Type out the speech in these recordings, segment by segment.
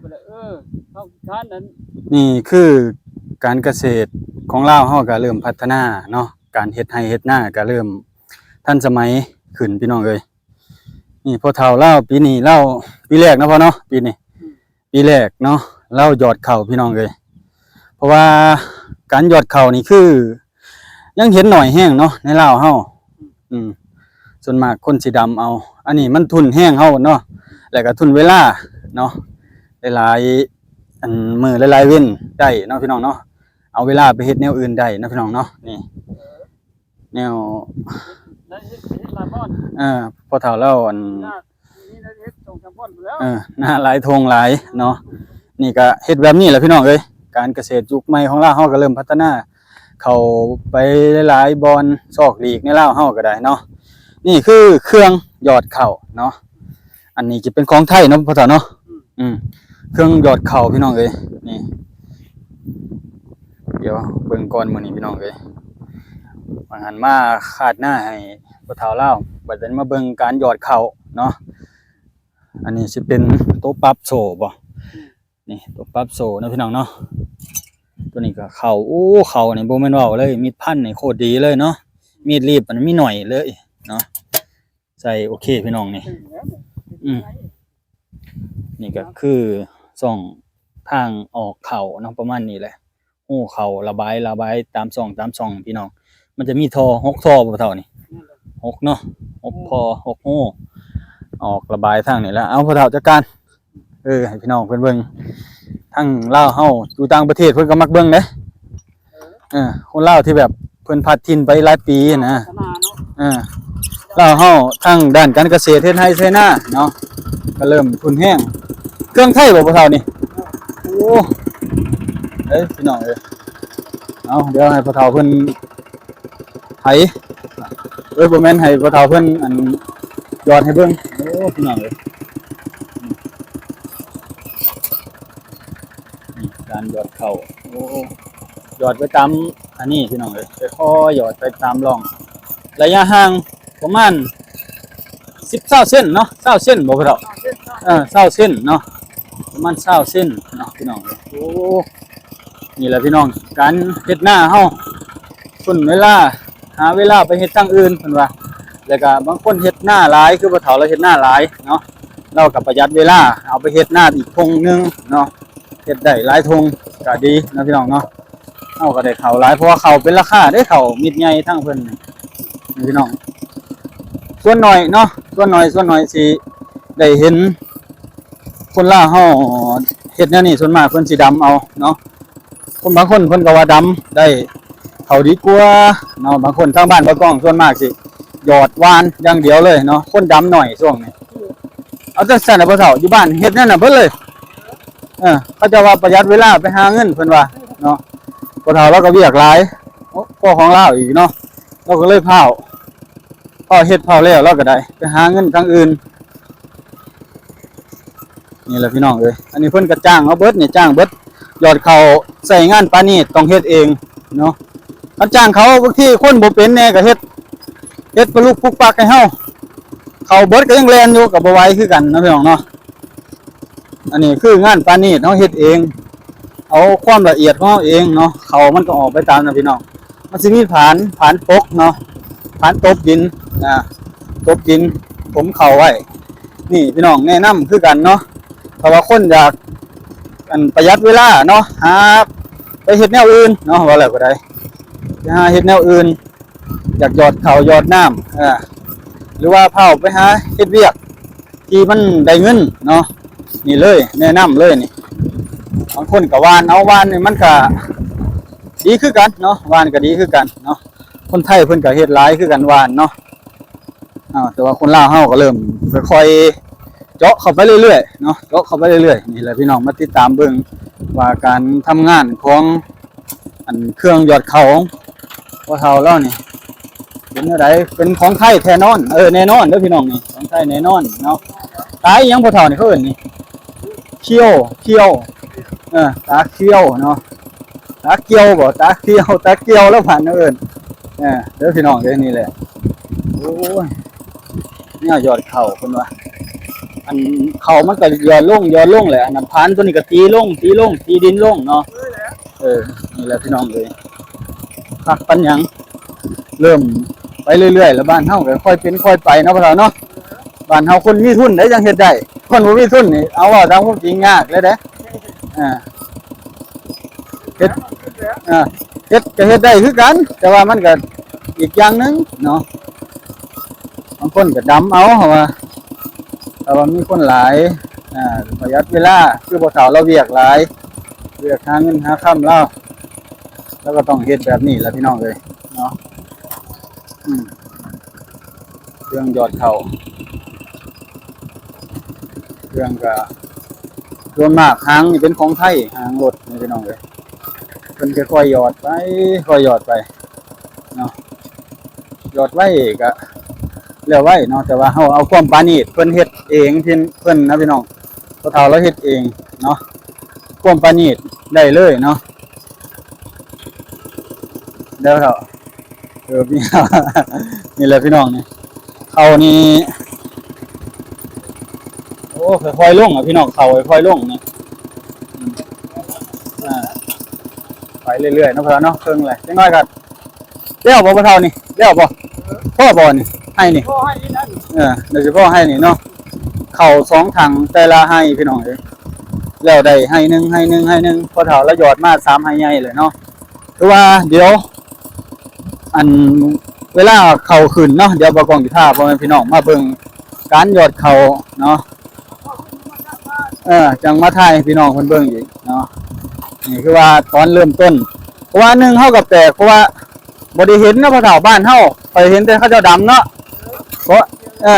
ເອີ ເຮົາຂີ້ຄ້ານນັ້ນ. ນີ້ຄືການກະເສດຂອງລາວເຮົາກໍເລີ່ມພັດທະນາເນາະ, ການເຮັດໄຮ່ເຮັດນາກໍເລີ່ມທັນສະໄໝຂຶ້ນ ພີ່ນ້ອງເອີຍ. ນີ້ພໍ່ເຖົ້າລາວ ປີນີ້ລາວ ປີແລກເນາະພໍ່ເນາະ ປີນີ້ ອືມ ປີແລກເນາະ ລາວຢອດເຂົ້າ ພີ່ນ້ອງເອີຍ. ເພາະວ່າການຢອດເຂົ້ານີ້ຄືຍັງເຫັນໜ້ອຍແຮງເນາະໃນລາວເຮົາ. ອືມ ສ່ວນມາກຄົນຊິດຳເອົາ. ອັນນີ້ມັນທຸ່ນແຮງເຮົາເນາະ ແລ້ວກໍທຸ່ນເວລາເນາະ. ຫຼາຍໆ ອັນ ມື້ຫຼາຍໆເວັນໄດ້ເນາະ ພີ່ນ້ອງເນາະ, ເອົາເວລາໄປເຮັດແນວອື່ນໄດ້ເນາະ ພີ່ນ້ອງເນາະ. ນີ້ ແນວ ໄດ້ເຮັດ ເຮັດຫຼາຍບ່ອນ ເອີ ພໍ່ເຖົ້າລາວ ອັນ ນາ ນີ້ໄດ້ເຮັດສອງສາມບ່ອນພຸ້ນແລ້ວ ເອີ ນາຫຼາຍທົ່ງຫຼາຍເນາະ. ນີ້ກໍເຮັດແບບນີ້ແຫຼະ ພີ່ນ້ອງເອີຍ. ການກະເສດຍຸກໃໝ່ຂອງລາວເຮົາກໍເລີ່ມພັດທະນາເຂົ້າໄປຫຼາຍໆບ່ອນ ຊອກຫຼີກໃນລາວເຮົາກໍໄດ້ເນາະ. ນີ້ຄືເຄື່ອງຢອດເຂົ້າເນາະ. ອັນນີ້ຈະເປັນຂອງໄທເນາະ ພໍ່ເຖົ້າເນາະ. ອືມ ອືມ ເຄື່ອງຢອດເຂົ້າ ພີ່ນ້ອງເອີຍ. ນີ້ ດຽວເບິ່ງກ່ອນມື້ນີ້ ພີ່ນ້ອງເອີຍ. ວ່າຫັ້ນມາຄາດໜ້າໃຫ້ພໍ່ເຖົ້າລາວ ບັດນີ້ມາເບິ່ງການຢອດເຂົ້າເນາະ. ອັນນີ້ຊິເປັນໂຕປັບໂສ້ບໍ? ອືມ ນີ້ໂຕປັບໂສ້ເນາະ ພີ່ນ້ອງເນາະ. ໂຕນີ້ກໍເຂົ້າ ໂອ້ ເຂົ້ານີ້ບໍ່ແມ່ນເວົ້າເລີຍ, ມີດພັນນີ້ໂຄດດີເລີຍເນາະ, ມີດລີບມັນມີໜ້ອຍເລີຍເນາະ. ໃສ່ໂອເຄ ພີ່ນ້ອງນີ້. ອືມ ນີ້ກໍຄືຊ່ອງທາງອອກເຂົ້າເນາະ ປະມານນີ້ແຫຼະ. ຮູເຂົ້າລະບາຍ ລະບາຍຕາມຊ່ອງ ຕາມຊ່ອງ ພີ່ນ້ອງ. ມັນຈະມີທໍ່ ຫົກທໍ່ບໍ່ເຖົ້ານີ້? ຫົກເນາະ ຫົກ ໂອ້ ທໍ່ ຫົກຮູ ອອກລະບາຍທາງນີ້ແຫຼະ. ເອົາ ພໍ່ເຖົ້າຈັດການ. ເອີ ໃຫ້ພີ່ນ້ອງເພິ່ນເບິ່ງ. ທາງລາວເຮົາຢູ່ຕ່າງປະເທດເພິ່ນກໍມັກເບິ່ງເດ້. ເອີ ຄົນລາວທີ່ແບບເພິ່ນພັດຖິ່ນໄປຫຼາຍປີນະ. ເອີ ລາວເຮົາທາງດ້ານການກະເສດ ເຮັດໄຮ່ໄຖນາເນາະ ກໍເລີ່ມທຸ່ນແຮງ. ເຄື່ອງໄທບໍ່ ພໍ່ເຖົ້ານີ້? ໂອ້ ເອີ ພີ່ນ້ອງເອີຍ. ເອົາ ດຽວໃຫ້ພໍ່ເຖົ້າເພິ່ນໄຖ ເອີ ບໍ່ແມ່ນ ໃຫ້ພໍ່ເຖົ້າເພິ່ນ ອັນ ຢອດໃຫ້ເບິ່ງ. ໂອ້ ພີ່ນ້ອງເອີຍ. ນີ້ການຢອດເຂົ້າ. ໂອ້ ຢອດໄປຕາມອັນນີ້ ພີ່ນ້ອງເອີຍ, ຄ່ອຍໆຢອດໄປຕາມຮ່ອງ. ໄລຍະຫ່າງປະມານສິບ ຊາວເຊັນເນາະ, ຊາວເຊັນບໍ່ພໍ່ເຖົ້າ? ເອີ ຊາວເຊັນເນາະ, ປະມານຊາວເຊັນເນາະ ພີ່ນ້ອງເອີຍ. ໂອ້ ນີ້ແຫຼະ ພີ່ນ້ອງ, ການເຮັດນາເຮົາ ທຸ່ນເວລາ ຫາເວລາໄປເຮັດທາງອື່ນເພິ່ນວ່າ. ແລ້ວກະບາງຄົນເຮັດນາຫຼາຍ ຄືພໍ່ເຖົ້າລາວເຮັດນາຫຼາຍເນາະ, ລາວກະປະຢັດເວລາ ເອົາໄປເຮັດນາອີກທົ່ງໜຶ່ງເນາະ, ເຮັດໄດ້ຫຼາຍທົ່ງກະດີເນາະ ພີ່ນ້ອງເນາະ. ເຮົາກະໄດ້ເຂົ້າຫຼາຍ ເພາະວ່າເຂົ້າເປັນລາຄາເດ້, ເຂົ້າມິດໃຫຍ່ທາງເພິ່ນ ພີ່ນ້ອງ. ສ່ວນໜ້ອຍເນາະ, ສ່ວນໜ້ອຍ ສ່ວນໜ້ອຍຊິໄດ້ເຫັນຄົນລາວເຮົາເຮັດແນວນີ້, ສ່ວນມາກເພິ່ນຊິດຳເອົາເນາະ. ຄົນບາງຄົນເພິ່ນກໍວ່າດຳໄດ້ເຂົ້າດີກວ່າເນາະ. ບາງຄົນທາງບ້ານບໍ່ຕ້ອງ ສ່ວນມາກຊິຢອດຫວ່ານຢ່າງດຽວເລີຍເນາະ, ຄົນດຳໜ້ອຍຊ່ວງນີ້. ເອົາ ຈັ່ງຊັ້ນນະພໍ່ເຖົ້າ, ຢູ່ບ້ານເຮັດແນວນັ້ນເບິດເລີຍ. ເອີ ເຂົາເຈົ້າວ່າປະຢັດເວລາໄປຫາເງິນ ເພິ່ນວ່າເນາະ. ພໍ່ເຖົ້າລາວກໍວຽກຫຼາຍ ພໍຂອງລາວອີກເນາະ, ລາວກໍເລີຍພ້າວ ພໍເຮັດພໍແລ້ວ ລາວກໍໄດ້ໄປຫາເງິນທາງອື່ນ. ນີ້ແຫຼະ ພີ່ນ້ອງເອີຍ, ອັນນີ້ເພິ່ນກໍຈ້າງເຮົາເບິດນີ້, ຈ້າງເບິດ. ຢອດເຂົ້າໃສ່ງານປານີດ ຕ້ອງເຮັດເອງເນາະ. ຄັນຈ້າງເຂົາ ບາງທີຄົນບໍ່ເປັນແດ່ກໍເຮັດ ເຮັດປະລຸກປຸກປັກໃຫ້ເຮົາ. ເຂົ້າເບິດກໍຍັງແລ່ນຢູ່ ກໍບໍ່ໄຫວຄືກັນເນາະ ພີ່ນ້ອງເນາະ. ອັນນີ້ຄືງານປານີດ ເຮົາເຮັດເອງ ເອົາຄວາມລະອຽດຂອງເຮົາເອງເນາະ. ເຂົ້າມັນກໍອອກໄປຕາມນັ້ນ ພີ່ນ້ອງ. ມັນຊິມີຜານ ຜານປົກເນາະ, ຜານຕົບດິນ ອາ ຕົບດິນຖົມເຂົ້າໄວ້. ນີ້ ພີ່ນ້ອງ ແນະນຳຄືກັນເນາະ, ຖ້າວ່າຄົນຢາກ ອັນ ປະຢັດເວລາເນາະ, ຫາໄປເຮັດແນວອື່ນເນາະ, ວ່າແລ້ວກໍໄດ້ ໄປຫາເຮັດແນວອື່ນ. ຢາກຢອດເຂົ້າຢອດນ້ຳ ເອີ ຫຼືວ່າພາໄປຫາເຮັດວຽກທີ່ມັນໄດ້ເງິນເນາະ, ນີ້ເລີຍ ແນະນຳເລີຍນີ້. ບາງຄົນກໍຫວ່ານເອົາ, ຫວ່ານນີ້ມັນກໍດີຄືກັນເນາະ, ຫວ່ານກໍດີຄືກັນເນາະ. ຄົນໄທເພິ່ນກໍເຮັດຫຼາຍຄືກັນ ຫວ່ານເນາະ. ອາ ແຕ່ວ່າຄົນລາວເຮົາກໍເລີ່ມຄ່ອຍໆເຈາະເຂົ້າໄປເລື້ອຍໆເນາະ, ເຈາະເຂົ້າໄປເລື້ອຍໆ. ນີ້ແຫຼະ ພີ່ນ້ອງມາຕິດຕາມເບິ່ງວ່າການທຳງານຂອງ ອັນເຄື່ອງຢອດເຂົ້າຂອງພໍ່ເຖົ້າລາວນີ້ເປັນແນວໃດ, ເປັນຂອງໄທແທ້ນອນ ເອີ ແນ່ນອນເດີພີ່ນ້ອງ, ນີ້ຂອງໄທແນ່ນອນເນາະ. ຕາອີ່ຫຍັງພໍ່ເຖົ້ານີ້ເຂົາເອີ້ນນີ້? ຂຽວ ຂຽວ ເອີ ຕາຂຽວເນາະ, ຕາກ່ຽວບໍ? ຕາຂຽວ ຕາກ່ຽວລະພັນເອີ້ນ ເອີ ເດີພີ່ນ້ອງເດີ. ນີ້ແຫຼະ ໂອ້ຍ ແນວຢອດເຂົ້າເພິ່ນວ່າ ອັນເຂົ້າມັນກໍຫຍອດລົງ ຫຍອດລົງແຫຼະ ອັນນ້ຳພານຕົວນີ້ກໍຕີລົງ ຕີລົງ ຕີດິນລົງເນາະ. ເອີ ນີ້ແຫຼະພີ່ນ້ອງເອີຍ ຄັກປານຫຍັງ ເລີ່ມໄປເລື້ອຍໆ ແລ້ວບ້ານເຮົາກໍຄ່ອຍເປັນຄ່ອຍໄປເນາະ ພໍ່ເຖົ້າເນາະ. ບ້ານເຮົາຄົນມີທຶນໄດ໋ຈັ່ງເຮັດໄດ້ ຄົນບໍ່ມີທຶນນີ້ ເອົາ ເວົ້າຕາມຄວາມຈິງຍາກເລີຍເດ້. ອ່າ ເຮັດ ອ່າ ເຮັດກໍເຮັດໄດ້ຄືກັນ ແຕ່ວ່າມັນກໍອີກຢ່າງໜຶ່ງເນາະ. ບາງຄົນກໍດຳເອົາ ເພາະວ່າ ຖ້າວ່າມີຄົນຫຼາຍ ອ່າ ປະຢັດເວລາ ຄືພໍ່ເຖົ້າລາວວຽກຫຼາຍ ວຽກຫາເງິນຫາຄຳລາວ ລາວກໍຕ້ອງເຮັດແບບນີ້ແຫຼະ ພີ່ນ້ອງເອີຍເນາະ. ອືມ ເຄື່ອງຫຍອດເຂົ້າ ເຄື່ອງກະ ສ່ວນມາກຫາງນີ້ເປັນຂອງໄທ ຫາງລົດນີ້ ພີ່ນ້ອງເອີຍ. ເພິ່ນຄ່ອຍໆຫຍອດໄປ ຄ່ອຍຫຍອດໄປເນາະ. ຫຍອດໄວກະແລ້ວໄວເນາະ ແຕ່ວ່າເຮົາເອົາຄວາມປານີດ ເພິ່ນເຮັດເອງ ເພິ່ນນະ ພີ່ນ້ອງ. ພໍ່ເຖົ້າລາວເຮັດເອງເນາະ ຄວາມປານີດໄດ້ເລີຍເນາະ. ແລ້ວເຂົາ ເອີ ມີ ນີ້ແຫຼະພີ່ນ້ອງ ນີ້ ເຂົ້ານີ້ ໂອ້ ຄ່ອຍໆລົງອະພີ່ນ້ອງ ເຂົ້າຄ່ອຍໆລົງນີ້. ອືມ ອ່າ ໄປເລື້ອຍໆເນາະ ພໍ່ເຖົ້າເນາະ. ເຄິ່ງແລ້ວ ຈັກໜ້ອຍກໍແລ້ວບໍ່ ພໍ່ເຖົ້ານີ້ ແລ້ວບໍ່? ພໍບໍ່ນີ້ ໄຮ່ນີ້? ເອີ ໂດຍສະເພາະໄຮ່ນີ້ເນາະ ເຂົ້າສອງຖັງແຕ່ລະໄຮ່ ພີ່ນ້ອງເອີຍ. ແລ້ວໄດ້ໄຮ່ໜຶ່ງ ໄຮ່ໜຶ່ງ ໄຮ່ໜຶ່ງ ພໍ່ເຖົ້າລາວຫຍອດມາສາມໄຮ່ໃຫຍ່ເລີຍເນາະ. ຄືວ່າດຽວ ອັນ ເວລາເຂົ້າຂຶ້ນເນາະ ດຽວບ່າວກ້ອງຊິພາພໍ່ແມ່ພີ່ນ້ອງມາເບິ່ງການຫຍອດເຂົ້າເນາະ. ເອີ ຈັ່ງມາຖ່າຍໃຫ້ພີ່ນ້ອງເພິ່ນເບິ່ງອີກເນາະ. ນີ້ຄືວ່າຕອນເລີ່ມຕົ້ນ ເພາະວ່າໜຶ່ງເຮົາກໍແປກ ເພາະວ່າບໍ່ໄດ້ເຫັນເນາະ ພໍ່ເຖົ້າ ບ້ານເຮົາ ຂ້ອຍເຫັນແຕ່ເຂົາເຈົ້າດຳເນາະ. ເພາະ ເອີ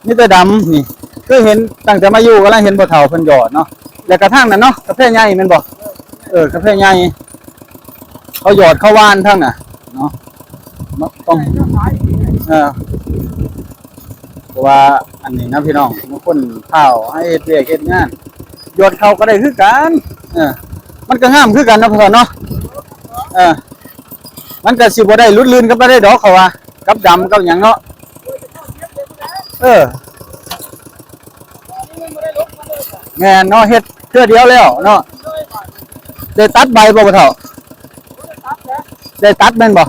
ມີແຕ່ດຳນີ້ ເຄີຍເຫັນຕັ້ງແຕ່ມາຢູ່ ກຳລັງເຫັນພໍ່ເຖົ້າເພິ່ນຫຍອດເນາະ. ແລ້ວກະທາງນັ້ນເນາະ ກາແຟໃຫຍ່ແມ່ນບໍ່? ເອີ ກາແຟໃຫຍ່ ເຂົາຫຍອດເຂົາຫວ່ານທາງນັ້ນເນາະ ຕ້ອງ ເອີ ເພາະວ່າອັນນີ້ນະພີ່ນ້ອງ ບາງຄົນພ້າວໃຫ້ເຮັດວຽກເຮັດງານ ຫຍອດເຂົ້າກໍໄດ້ຄືກັນ. ເອີ ມັນກໍງາມຄືກັນເນາະ ພໍ່ເຖົ້າເນາະ. ເອີ ມັນກໍຊິບໍ່ໄດ້ຫຼຸດລື່ນກັນປານໃດດອກ ເຂົາວ່າ ກັບດຳກັບຫຍັງເນາະ. ເອີ ແມ່ນເນາະ ເຮັດເທື່ອດຽວແລ້ວເນາະ. ໄດ້ຕັດໃບບໍ່ ພໍ່ເຖົ້າ? ໄດ້ຕັດແມ່ນບໍ່?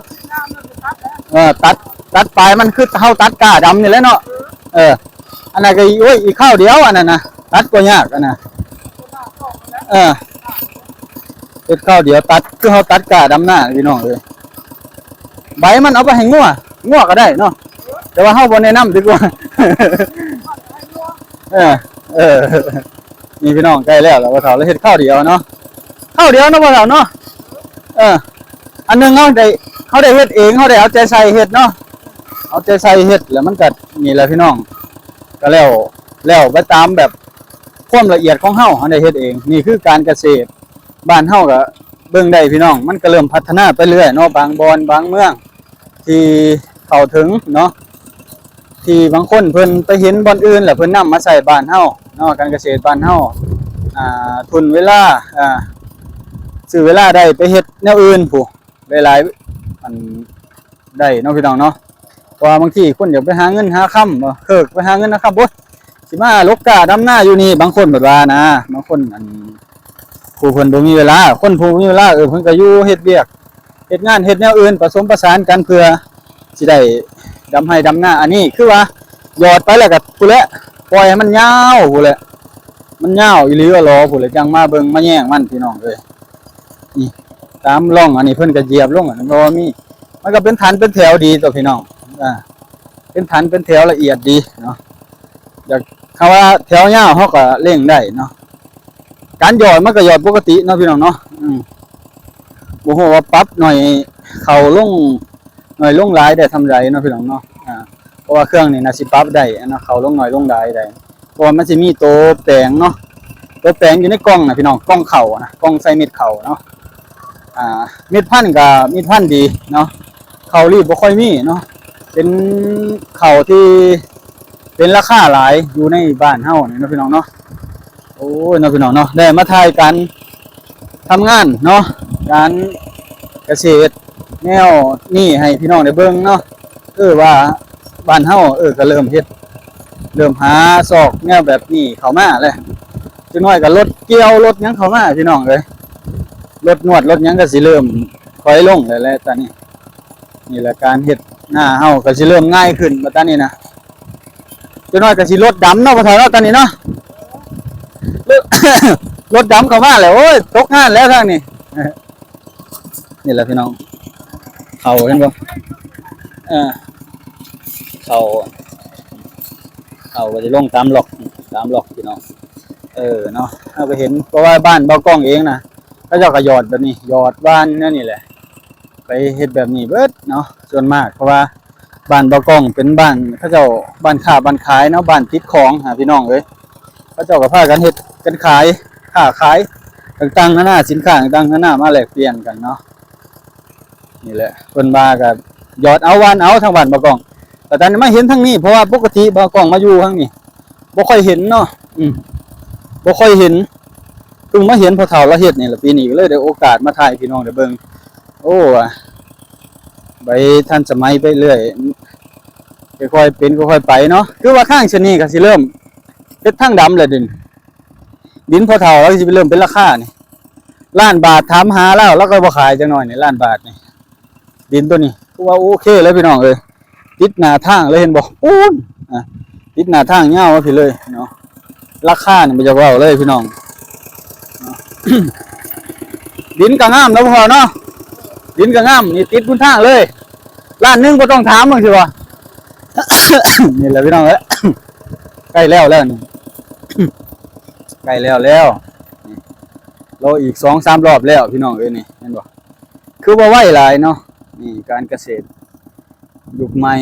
ເອີ ຕັດ ຕັດປາຍມັນ ຄືເຮົາຕັດກ້າດຳນີ້ແຫຼະເນາະ. ເອີ ອັນນັ້ນກໍ ໂອ້ຍ ອີກຄາວດຽວ ອັນນັ້ນນະ ຕັດກໍຍາກ ອັນນັ້ນ. ເອີ ເຮັດຄາວດຽວຕັດ ຄືເຮົາຕັດກ້າດຳນາ ພີ່ນ້ອງເອີຍ. ໃບມັນເອົາໄປໃຫ້ງົວ ງົວກໍໄດ້ເນາະ ແຕ່ວ່າເຮົາບໍ່ແນະນຳດີກວ່າ. ເອີ ເອີ ນີ້ພີ່ນ້ອງ ໃກ້ແລ້ວລະ ພໍ່ເຖົ້າລາວເຮັດຄາວດຽວເນາະ ຄາວດຽວເນາະ ພໍ່ເຖົ້າເນາະ. ເອີ ອັນໜຶ່ງເຮົາໄດ້ ເຮົາໄດ້ເຮັດເອງ ເຮົາໄດ້ເອົາໃຈໃສ່ເຮັດເນາະ ເອົາໃຈໃສ່ເຮັດ ແລ້ວມັນກໍ ນີ້ແຫຼະພີ່ນ້ອງ ກໍແລ້ວ ແລ້ວໄປຕາມແບບຄວາມລະອຽດຂອງເຮົາ ເຮົາໄດ້ເຮັດເອງ. ນີ້ຄືການກະເສດ ບ້ານເຮົາກໍເບິ່ງໄດ້ພີ່ນ້ອງ ມັນກໍເລີ່ມພັດທະນາໄປເລື້ອຍເນາະ ບາງບ່ອນບາງເມືອງທີ່ເຂົ້າເຖິງເນາະ ທີ່ບາງຄົນເພິ່ນໄປເຫັນບ່ອນອື່ນ ແລ້ວເພິ່ນນຳມາໃສ່ບ້ານເຮົາເນາະ ການກະເສດບ້ານເຮົາ ອ່າ ທຸນເວລາ ອ່າ ຊື້ເວລາໄດ້ໄປເຮັດແນວອື່ນພຸ້ນ ຫຼາຍໆ ອັນ ໄດ້ເນາະພີ່ນ້ອງເນາະ. ເພາະວ່າບາງທີຄົນຢາກໄປຫາເງິນຫາຄຳ ເຮີກໄປຫາເງິນຫາຄຳ ໂອ້ຍ ຊິມາຫຼົກກ້າດຳນາຢູ່ນີ້ ບາງຄົນເພິ່ນວ່ານະ ບາງຄົນ ອັນ ຜູ້ເພິ່ນບໍ່ມີເວລາ ຄົນຜູ້ບໍ່ມີເວລາ ເອີ ເພິ່ນກໍຢູ່ເຮັດວຽກເຮັດງານເຮັດແນວອື່ນ ປະສົມປະສານກັນ ເພື່ອຊິໄດ້ດຳໄຮ່ດຳນາ. ອັນນີ້ຄືວ່າຫຍອດໄປແລ້ວກໍພຸ້ນແຫຼະ ປ່ອຍໃຫ້ມັນຍາວພຸ້ນແຫຼະ ມັນຍາວອີ່ຫຼີອີ່ຫຼໍພຸ້ນແຫຼະ ຈັ່ງມາເບິ່ງມາແຍງມັນ ພີ່ນ້ອງເອີຍ. ນີ້ ຕາມຮ່ອງອັນນີ້ເພິ່ນກໍຢຽບລົງ ອັນນັ້ນບໍ່ມີ ມັນກໍເປັນຖັນເປັນແຖວດີຕົວະ ພີ່ນ້ອງ. ອ່າ ເປັນຖັນເປັນແຖວລະອຽດດີເນາະ. ຢາກ ຖ້າວ່າແຖວຍາວເຮົາກໍເລັງໄດ້ເນາະ. ການຫຍອດມັນກໍຫຍອດປົກກະຕິເນາະ ພີ່ນ້ອງເນາະ. ອືມ ບໍ່ຮູ້ວ່າປັບໜ້ອຍ ເຂົ້າລົງໜ້ອຍລົງຫຼາຍໄດ້ສ່ຳໃດເນາະ ພີ່ນ້ອງເນາະ. ອ່າ ເພາະວ່າເຄື່ອງນີ້ໜ້າຊິປັບໄດ້ ອັນນະ ເຂົ້າລົງໜ້ອຍລົງຫຼາຍໄດ້ ເພາະວ່າມັນຊິມີໂຕແປງເນາະ ໂຕແປງຢູ່ໃນກ່ອງນະ ພີ່ນ້ອງ ກ່ອງເຂົ້ານະ ກ່ອງໃສ່ເມັດເຂົ້າເນາະ. ອ່າ ເມັດພັນກໍເມັດພັນດີເນາະ ເຂົ້າລີບບໍ່ຄ່ອຍມີເນາະ ເປັນເຂົ້າທີ່ເປັນລາຄາຫຼາຍຢູ່ໃນບ້ານເຮົານີ້ເນາະ ພີ່ນ້ອງເນາະ. ໂອ້ຍ ເນາະ ພີ່ນ້ອງເນາະ ໄດ້ມາຖ່າຍການ ທຳງານເນາະ ການກະເສດແນວນີ້ໃຫ້ພີ່ນ້ອງໄດ້ເບິ່ງເນາະ ເອີ ວ່າບ້ານເຮົາ ເອີ ກໍເລີ່ມເຮັດ ເລີ່ມຫາຊອກແນວແບບນີ້ເຂົ້າມາແລ້ວ. ຈັກໜ້ອຍກໍລົດກ່ຽວ ລົດຫຍັງເຂົ້າມາ ພີ່ນ້ອງເອີຍ. ລົດນວດ ລົດຫຍັງກໍຊິເລີ່ມຖອຍລົງແລ້ວແຫຼະຕອນນີ້. ນີ້ແຫຼະ ການເຮັດນາເຮົາກໍຊິເລີ່ມງ່າຍຂຶ້ນບັດຕອນນີ້ນະ. ຈັກໜ້ອຍກໍຊິລົດດຳເນາະ ພໍ່ເຖົ້າເນາະ ຕອນນີ້ເນາະ. ລົດ ລົດດຳເຂົ້າມາແລ້ວ. ໂອ້ຍ ຕົກງານແລ້ວທາງນີ້. ນີ້ແຫຼະພີ່ນ້ອງ ເຂົ້າເຫັນບໍ່? ເອີ ເຂົ້າ ເຂົ້າກໍຊິລົງຕາມລັອກ ຕາມລັອກພີ່ນ້ອງ. ເອີເນາະ ເຮົາກໍເຫັນ ເພາະວ່າບ້ານບ່າວກ້ອງເອງນະ ເຂົາເຈົ້າກໍຫຍອດແບບນີ້ ຫຍອດຫວ່ານແນວນີ້ແຫຼະ ໄປເຮັດແບບນີ້ເບິດເນາະ ສ່ວນມາກ. ເພາະວ່າບ້ານບ່າວກ້ອງເປັນບ້ານເຂົາເຈົ້າ ບ້ານຄ້າບ້ານຂາຍເນາະ ບ້ານຕິດຂອງຫັ້ນ ພີ່ນ້ອງເອີຍ. ເຂົາເຈົ້າກໍພາກັນເຮັດກັນຂາຍ ຄ້າຂາຍຕ່າງໆນານາ ສິນຄ້າຕ່າງໆນານາ ມາແລກປ່ຽນກັນເນາະ. ນີ້ແຫຼະ ເພິ່ນວ່າກໍຫຍອດເອົາຫວ່ານເອົາທາງບ້ານບ່າວກ້ອງ. ແຕ່ຕອນນີ້ມາເຫັນທາງນີ້ ເພາະວ່າປົກກະຕິບ່າວກ້ອງມາຢູ່ທາງນີ້ ບໍ່ຄ່ອຍເຫັນເນາະ. ອືມ ບໍ່ຄ່ອຍເຫັນ ເພິ່ງມາເຫັນພໍ່ເຖົ້າລາວເຮັດນີ້ລະ ປີນີ້ກໍເລີຍໄດ້ໂອກາດມາຖ່າຍໃຫ້ພີ່ນ້ອງໄດ້ເບິ່ງ. ໂອ້ ໄປທັນສະໄໝໄປເລື້ອຍ ຄ່ອຍໆເປັນຄ່ອຍໆໄປເນາະ. ຄືວ່າທາງເສັ້ນນີ້ກໍຊິເລີ່ມເຮັດທາງດຳແລ້ວ ດິນ ດິນພໍ່ເຖົ້າລາວກໍຊິເລີ່ມເປັນລາຄານີ້ ລ້ານບາດ. ຖາມຫາລາວ ລາວກໍບໍ່ຂາຍ. ຈັກໜ້ອຍນີ້ ລ້ານບາດນີ້ ດິນໂຕນີ້ ຄືວ່າໂອເຄເລີຍພີ່ນ້ອງເອີຍ. ຕິດໜ້າທາງເລີຍ ເຫັນບໍ່? ປູນ ອ່າ ຕິດໜ້າທາງຍາວມາພີ້ເລີຍເນາະ. ລາຄານີ້ບໍ່ຢາກເວົ້າເລີຍພີ່ນ້ອງເນາະ. ດິນກໍງາມເນາະ ພໍ່ເຖົ້າເນາະ ດິນກໍງາມ ນີ້ຕິດພື້ນທາງເລີຍ. ລ້ານໜຶ່ງບໍ່ຕ້ອງຖາມ ຈັ່ງຊີ້ບໍ່? ນີ້ແຫຼະພີ່ນ້ອງເອີຍ ໃກ້ແລ້ວແລ້ວນີ້ ໃກ້ແລ້ວແລ້ວ. ນີ້ ລໍອີກສອງສາມລອບແລ້ວພີ່ນ້ອງເອີຍ. ນີ້ເຫັນບໍ່? ຄືວ່າໄວຫຼາຍເນາະ. ນີ້ການກະເສດຍຸກໃໝ່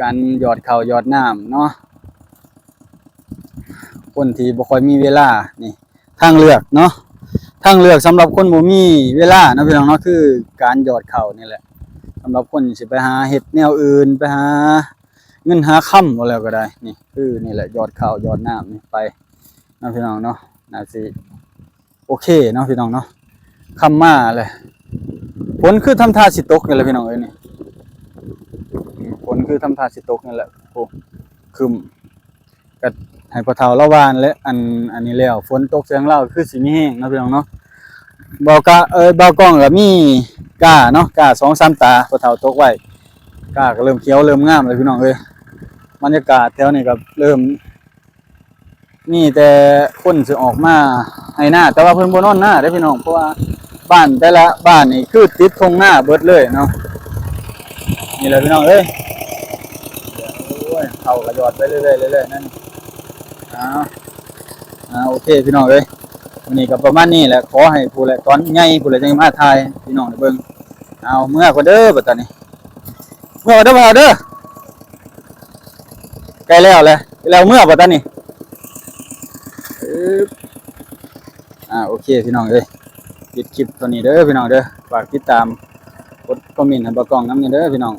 ການຫຍອດເຂົ້າຫຍອດນ້ຳເນາະ. ຄົນທີ່ບໍ່ຄ່ອຍມີເວລາ ນີ້ທາງເລືອກເນາະ ທາງເລືອກສຳລັບຄົນບໍ່ມີເວລາເນາະ ພີ່ນ້ອງເນາະ ຄືການຫຍອດເຂົ້ານີ້ແຫຼະ. ສຳລັບຄົນຊິໄປຫາເຮັດແນວອື່ນ ໄປຫາເງິນຫາຄຳ ເວົ້າແລ້ວກໍໄດ້ ນີ້ຄືນີ້ແຫຼະ ຫຍອດເຂົ້າຫຍອດນ້ຳນີ້ໄປເນາະ ພີ່ນ້ອງເນາະ. ໜ້າຊິ ໂອເຄເນາະ ພີ່ນ້ອງເນາະ. ຄ່ຳມາແລ້ວ ຝົນຄືທຳທ່າຊິຕົກນີ້ແຫຼະ ພີ່ນ້ອງເອີຍ. ນີ້ ຝົນຄືທຳທ່າຊິຕົກນີ້ແຫຼະ. ໂອ້ ຄຶ້ມ ກໍໃຫ້ພໍ່ເຖົ້າລາວຫວ່ານແຫຼະ ອັນ ອັນນີ້ແລ້ວ ຝົນຕົກໃສ່ລາວຄືຊິມີແຮງເນາະ ພີ່ນ້ອງເນາະ. ບ່າວກະ ເອີ ບ່າວກ້ອງກໍມີກ້າເນາະ ກ້າສອງສາມຕາ ພໍ່ເຖົ້າຕົກໄວ້ ກ້າກໍເລີ່ມຂຽວເລີ່ມງາມແລ້ວ ພີ່ນ້ອງເອີຍ. ບັນຍາກາດແຖວນີ້ກໍເລີ່ມ ມີແຕ່ຄົນຊິອອກມາໄຮ່ນາ ແຕ່ວ່າເພິ່ນບໍ່ນອນນາເດ້ພີ່ນ້ອງ ເພາະວ່າບ້ານແຕ່ລະບ້ານນີ້ຄືຕິດທົ່ງນາເບິດເລີຍເນາະ. ນີ້ແຫຼະພີ່ນ້ອງເອີຍ ໂອ້ຍ ເຂົ້າກໍຫຍອດໄປເລື້ອຍໆ ເລື້ອຍໆນັ້ນ. ເອົາ ເອົາ ໂອເຄພີ່ນ້ອງເອີຍ ມື້ນີ້ກໍປະມານນີ້ແຫຼະ ຂໍໃຫ້ພຸ້ນແຫຼະ ຕອນໃຫຍ່ພຸ້ນແຫຼະ ຈັ່ງມາຖ່າຍໃຫ້ພີ່ນ້ອງໄດ້ເບິ່ງ. ເອົາ ເມືອກ່ອນເດີບັດຕານີ້ ເມືອກ່ອນເດີ ພໍ່ເຖົ້າເດີ. ໃກ້ແລ້ວແຫຼະ ໃກ້ແລ້ວເມືອບໍ່ຕານີ້? ອື ອ່າ ໂອເຄພີ່ນ້ອງເອີຍ ປິດຄລິບເທົ່ານີ້ເດີພີ່ນ້ອງເດີ. ຝາກຕິດຕາມ ກົດຄອມເມັນໃຫ້ບ່າວກ້ອງນຳແດ່ເດີພີ່ນ້ອງ.